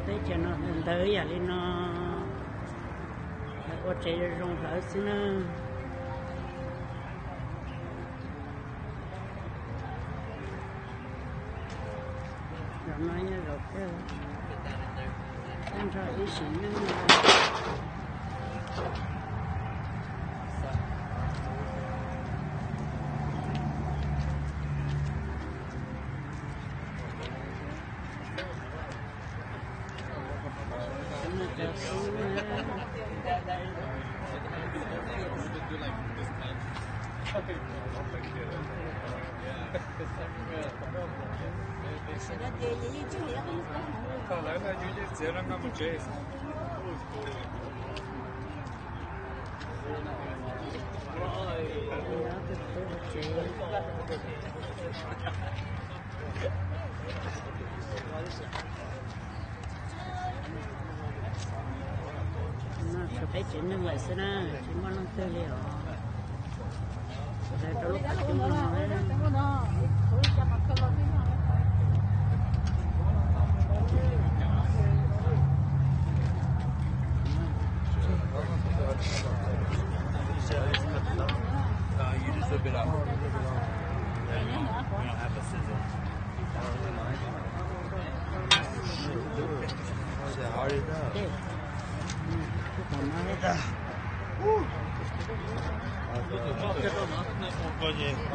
Teb chaws no ntawd yam li no, ua tsev zoo zoo hlawv xwb na. Zaum no yog zaum kawg, tag nrho ib sim neej. Tshuav peb tsev neeg lawm xwb na, tsis muaj leej twg li os. Lawv rau lub qhov cub no.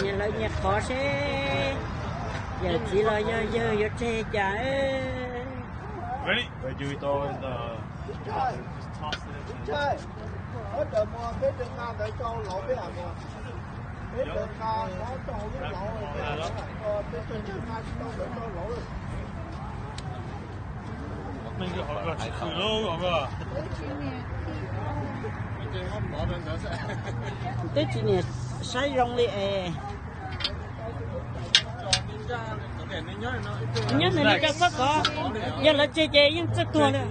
Nyias lawv nyias qhov seb yawm txiv los yog yawg yuav tseg cas. Twb tsis niam saib zoo li es. Nyob ntawm no rau pob kov, yog lawv tseg ces yeej txawj tuag li.